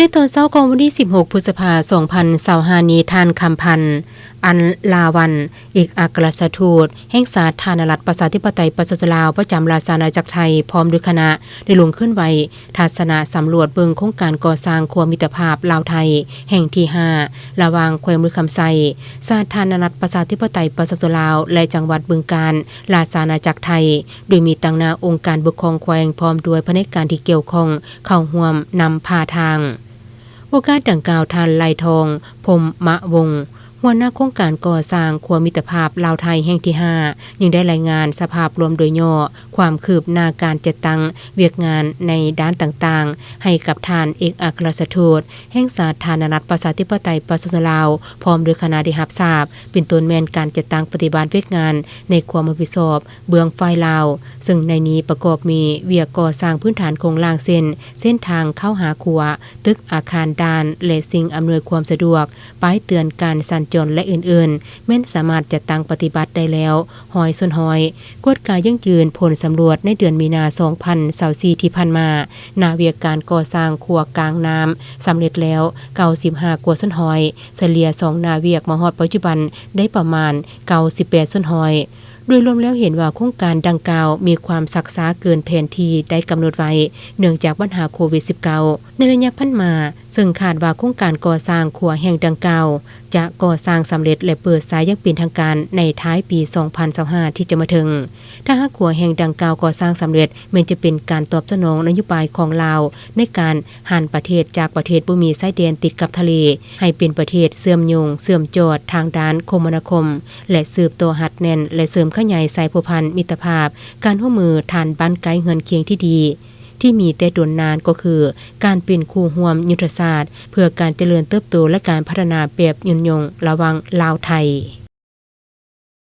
ໃນຕອນເຊົ້າຂອງວັນທີສິບຫົກ ພຶດສະພາ ສອງພັນຊາວຫ້ານີ້, ທ່ານ ຄຳພັນ ອັນລາວັນ ເອກອັກຄະລັດຖະທູດແຫ່ງສາທາລະນະລັດ ປະຊາທິປະໄຕ ປະຊາຊົນລາວ ປະຈຳລາຊະອານາຈັກໄທ ພ້ອມດ້ວຍຄະນະ ໄດ້ລົງເຄື່ອນໄຫວທັດສະນະສຳຫຼວດເບິ່ງໂຄງການກໍ່ສ້າງຂົວມິດຕະພາບລາວ-ໄທ ແຫ່ງທີຫ້າ ລະຫວ່າງແຂວງບໍລິຄຳໄຊ ສາທາລະນະລັດ ປະຊາທິປະໄຕ ປະຊາຊົນລາວ ແລະ ຈັງຫວັດບຶງການ ລາຊະອານາຈັກໄທ, ໂດຍມີຕາງໜ້າອົງການປົກຄອງແຂວງ ພ້ອມດ້ວຍພະແນກການທີ່ກ່ຽວຂ້ອງເຂົ້າຮ່ວມນຳພາທາງ. ໂອກາດດັ່ງກ່າວ, ທ່ານ ໄລທອງ ພົມມະວົງ ຫົວໜ້າໂຄງການກໍ່ສ້າງຂົວມິດຕະພາບລາວ-ໄທແຫ່ງທີຫ້າ ຍັງໄດ້ລາຍງານສະພາບລວມໂດຍຫຍໍ້ ຄວາມຄືບໜ້າການຈັດຕັ້ງວຽກງານໃນດ້ານຕ່າງໆ ໃຫ້ກັບທ່ານເອກອັກຄະລັດຖະທູດແຫ່ງສາທາລະນະລັດ ປະຊາທິປະໄຕ ປະຊາຊົນລາວ ພ້ອມດ້ວຍຄະນະໄດ້ຮັບຊາບ, ເປັນຕົ້ນແມ່ນການຈັດຕັ້ງປະຕິບັດວຽກງານໃນຄວາມຮັບຜິດຊອບເບື້ອງຝ່າຍລາວ, ເຊິ່ງໃນນີ້ປະກອບມີວຽກກໍ່ສ້າງພື້ນຖານໂຄງລ່າງເຊັ່ນ ເສັ້ນທາງເຂົ້າຫາຂົວ, ຕຶກອາຄານດ່ານ ແລະ ສິ່ງອຳນວຍຄວາມສະດວກ, ປ້າຍເຕືອນການສັນຈອນ ແລະ ອື່ນໆ ແມ່ນສາມາດຈັດຕັ້ງປະຕິບັດໄດ້ແລ້ວ ຮ້ອຍສ່ວນຮ້ອຍ. ກວດກາຢັ້ງຢືນຜົນສຳຫຼວດໃນເດືອນມີນາ ສອງພັນຊາວສີ່ ທີ່ຜ່ານມາ, ໜ້າວຽກການກໍ່ສ້າງຂົວກາງນ້ຳສຳເລັດແລ້ວ ເກົ້າສິບຫ້າກວ່າສ່ວນຮ້ອຍ, ສະເລ່ຍສອງໜ້າວຽກມາຮອດປັດຈຸບັນໄດ້ປະມານ ເກົ້າສິບແປດສ່ວນຮ້ອຍ. ໂດຍລວມແລ້ວເຫັນວ່າໂຄງການດັ່ງກ່າວມີຄວາມຊັກຊ້າເກີນແຜນທີ່ໄດ້ກຳນົດໄວ້ ເນື່ອງຈາກບັນຫາໂຄວິດສິບເກົ້າ ໃນໄລຍະຜ່ານມາ, ເຊິ່ງຄາດວ່າໂຄງການກໍ່ສ້າງຂົວແຫ່ງດັ່ງກ່າວຈະກໍ່ສ້າງສຳເລັດ ແລະ ເປີດໃຊ້ຢ່າງເປັນທາງການໃນທ້າຍປີສອງພັນຊາວຫ້າ ທີ່ຈະມາເຖິງ. ຖ້າຫາກຂົວແຫ່ງດັ່ງກ່າວກໍ່ສ້າງສຳເລັດ, ແມ່ນຈະເປັນການຕອບສະໜອງນະໂຍບາຍຂອງລາວໃນການຫັນປະເທດຈາກປະເທດບໍ່ມີຊາຍແດນຕິດກັບທະເລ ໃຫ້ເປັນປະເທດເຊື່ອມໂຍງເຊື່ອມຈອດທາງດ້ານຄົມມະນາຄົມ ແລະ ສືບຕໍ່ຮັດແໜ້ນ ແລະ ເສີມຂະຫຍາຍສາຍພົວພັນມິດຕະພາບ ການຮ່ວມມືທ່ານບ້ານໃກ້ເຮືອນຄຽງທີ່ດີ ທີ່ມີແຕ່ດົນນານ ກໍຄືການເປັນຄູ່ຮ່ວມຍຸດທະສາດເພື່ອການຈະເລີນເຕີບໂຕ ແລະ ການພັດທະນາແບບຍືນຍົງລະຫວ່າງລາວ-ໄທ.